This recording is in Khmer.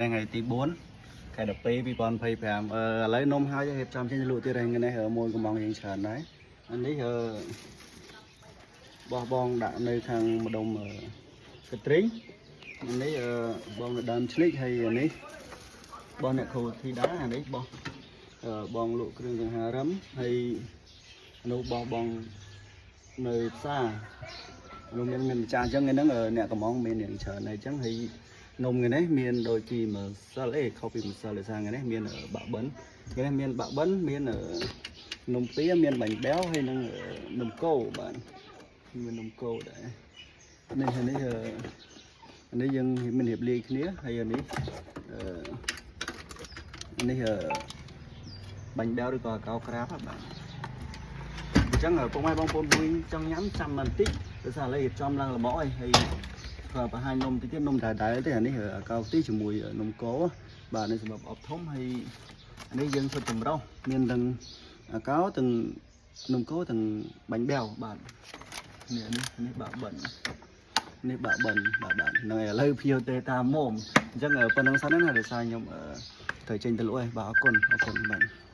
ថ្ងៃទី4ខែ12 2025អឺឥឡូវនំហើយរៀបចំចេញទៅលក់ទៀតហើយថ្ងៃនេះមួយកំងយើងច្រើនដែរអានេះអឺបោះបងដាក់នៅខាងម្ដុំអឺកទ្រីងអានេះអឺបងនៅដើមឆ្លិចហើយអានេះបោះអ្នកគ្រូធីតាអានេះបោះអឺបងលក់គ្រឿងសង្ហារឹមហើយនោះបោះបងនៅផ្សារនោះមានមានម្ចាស់អញ្ចឹងថ្ងៃហ្នឹងអ្នកកំងមានយ៉ាងច្រើនហើយអញ្ចឹងហើយនំថ្ងៃនេះមានដូចជាម្សិលអេខុសពីម្សិលដោយសារថ្ងៃនេះមានបាក់បិនថ្ងៃនេះមានបាក់បិនមាននំពៀមានបាញ់បែវហើយនឹងនំគោបាទមាននំគោដែរនេះហើយនេះអានេះយើងមានរៀបលាយគ្នាហើយអានេះអឺនេះបាញ់បែវឬក៏កោក្រាបបាទអញ្ចឹងពុកម៉ែបងប្អូនមួយចង់ញ៉ាំចាំបន្តិចដោយសារឥឡូវរៀបចំឡើងល្មមហើយហើយធ្វើបង្ហាញនំតិចទៀតនំដែលដែលទេអានេះកោទីជាមួយនំគោបាទនេះសម្រាប់អបធំហើយអានេះយើងសុទ្ធចម្រុះមានទាំងកោទាំងនំគោទាំងបាញ់បែវបាទនេះនេះនេះបាក់បិននេះបាក់បិនបាទបាទហ្នឹងហើយឥឡូវភ្ញៀវទេតាមមុំអញ្ចឹងប៉ុណ្្នឹងសិនណាដោយសារខ្ញុំត្រូវចេញទៅលក់ហើយបាទអរគុណអរគុណបាទ។